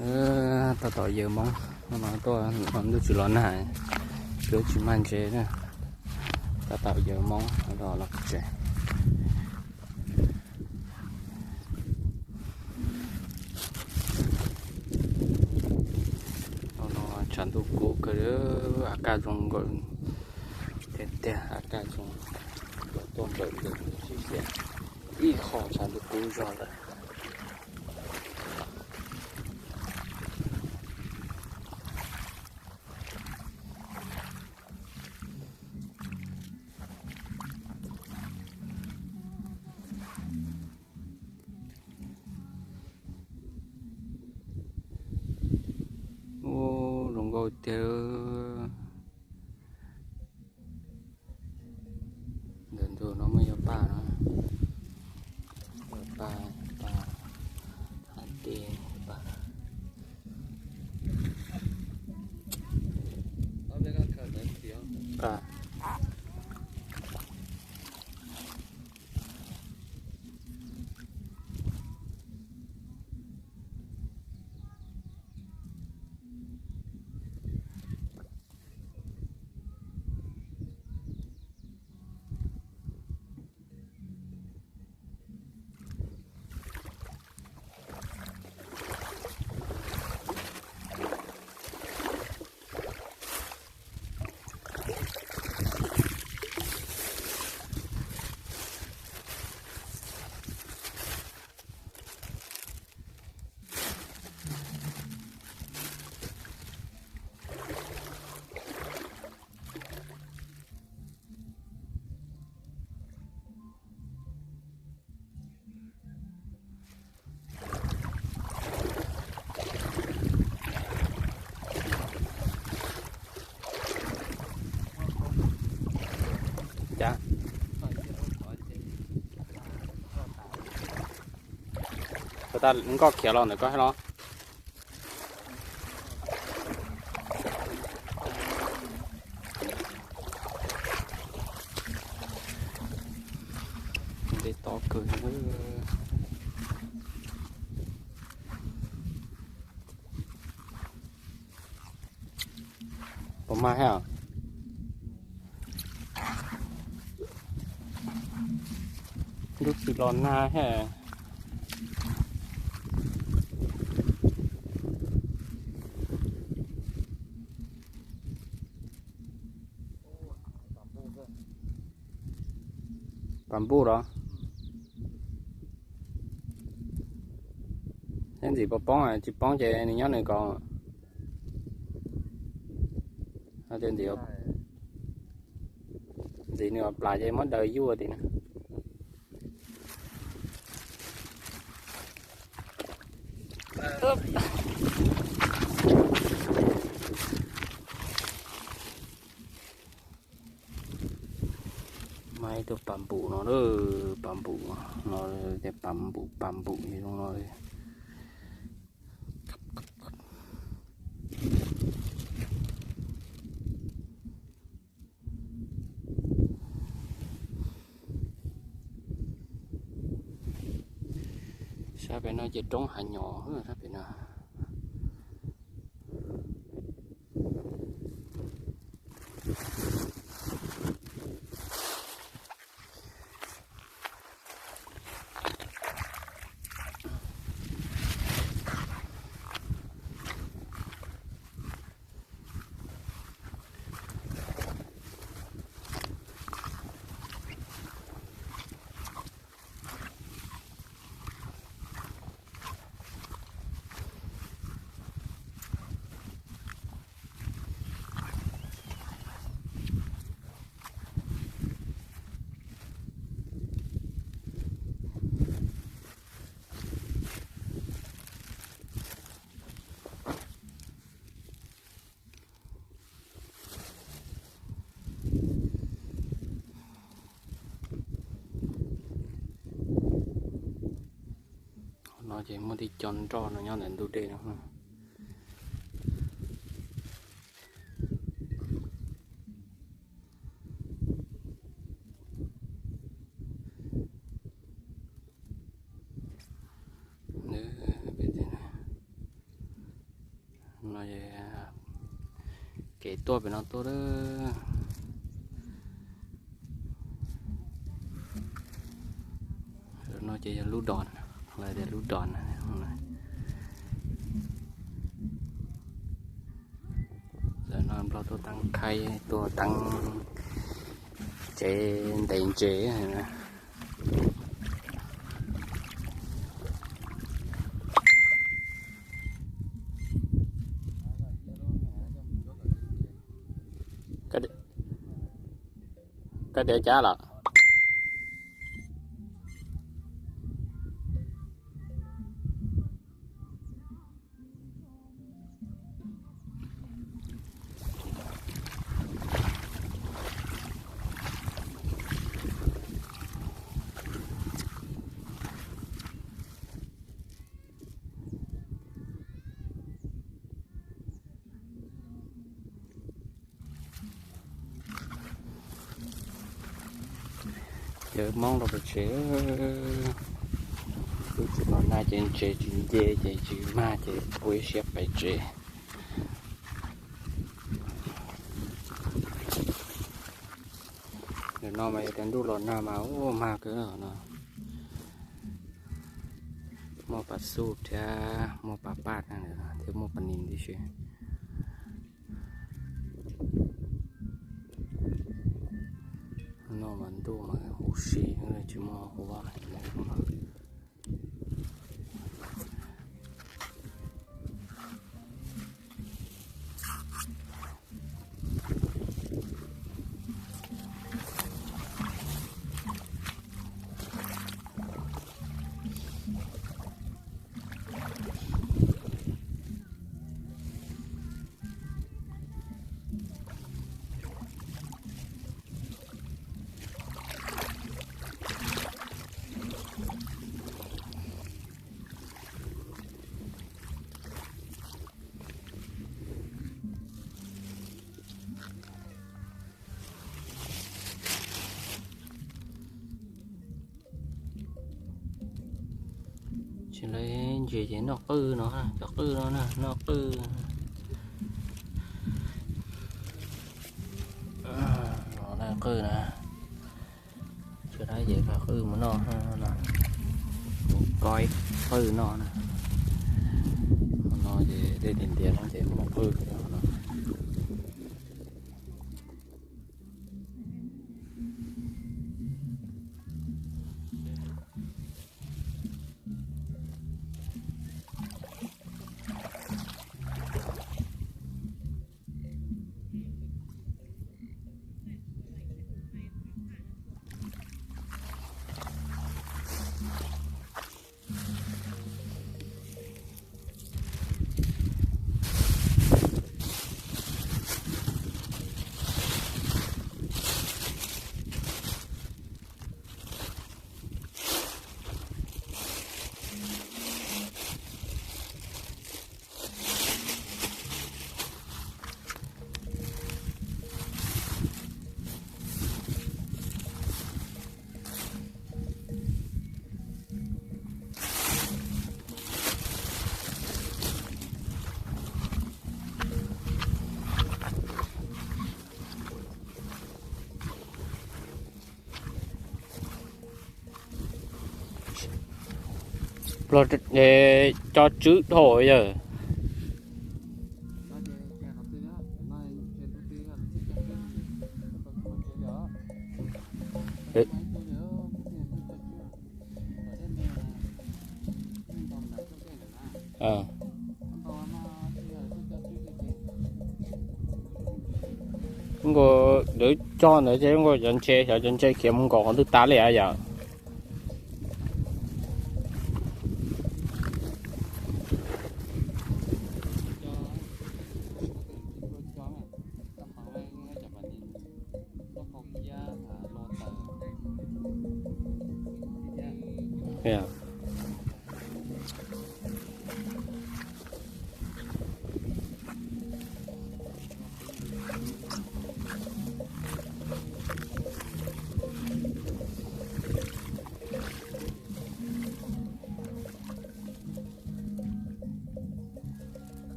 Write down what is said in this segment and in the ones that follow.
Tab tom yawg Hmoob no tuaj, ntuj tsis los nag, twb tsis mag ntses na. Tab tom yawg Hmoob los los tsev. No tshav ntuj kub kawg, a kaj zoo nkauj tiag tiag, a kaj zoo nkauj tuaj nkaum ntawm sib xia ib qho tshav ntuj kub zog lawm. Ub, zoo nkauj tiag. Ntawm ntug no muaj yog paj no, yog paj, paj hav tij paj. Cas, puas tas nkoj khiav los ntawm koj thiab los? Nte to kawg. Puas mag thiab? Ntuj tsis los nag thiab. Pas npuj los? Thiab ntxim puas poob, tsis poob ces nws nyob nws ko. Ntxim nws plas ces muab daws yuj tim na. Mas ib tug pas npum no, pas npum no, pas npum, pas npum zoo no. Sab pem no ces roob hav nyom sab pem no. No ces muaj tib co nroj no nyob ntawm ntug dej no. Kev tuaj pem no tuaj lawm. No ces yog lub dos, lawv tias lub dos na. Lawv no Nplog tuaj taab khaib, tuaj taab tsev ntes ntses. Koj tias cas lawm? Cov Hmoob los pem tsev, twb tsis los nag ces ntses tsis nce ces tsis mag ces ua ib siab pem tsev. Nim no mas yog tias ntuj los nag mas ua mag kawg no. Muaj pas xuj thiab muaj pas paj thiab muaj pas nis tib si. No mas ntuj mas huv si, tsis muaj huab. Tsis lawv ntses ces noj qwj no, cov qwj no na, noj qwj. Qwj na, tsis lawv ces qwj mus noj, mus kov qwj noj na. No ces dej tiag tiag no ces muaj qwj no. Los, cov tswb dhau yawg. Nkaus lawv cog ntawd ces nkaus cov ntshe, xyov cov ntshe khiav mus nkaus qhov twg tas li yom.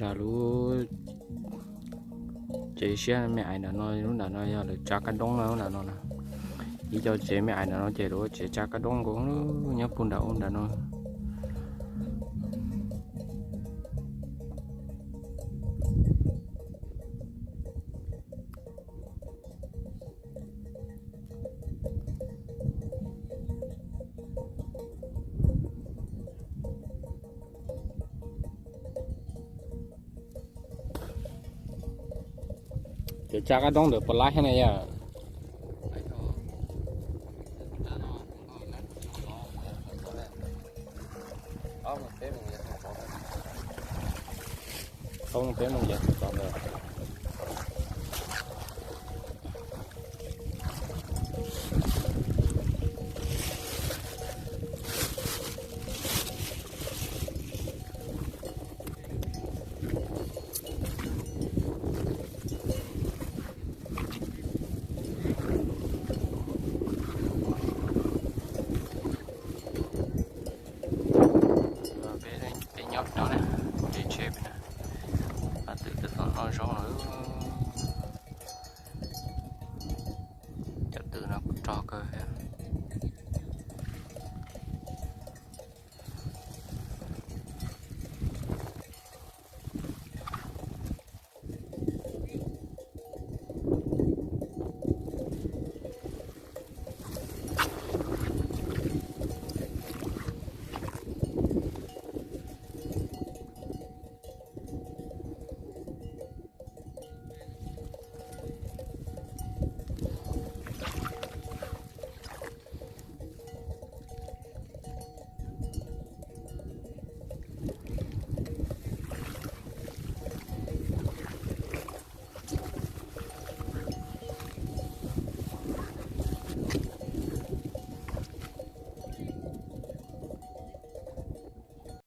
Nram lub tsev siab me ais nram no, lub nram no yog lawv tsav kab doob na, lub nram no na. Ib co tsev me ais nram no ces lawv tsev tsav kab doob nkaus, nyob puag nram ub nram no. Cov tsav kab doob ntawd puas laib thiab na yom? Ob moos peb moos yav txog tod ntawd. Peb nyob no na, tsev tsheb peb na, twb txog noj zaub lawm. Cov twm no kuj rog kawg thiab.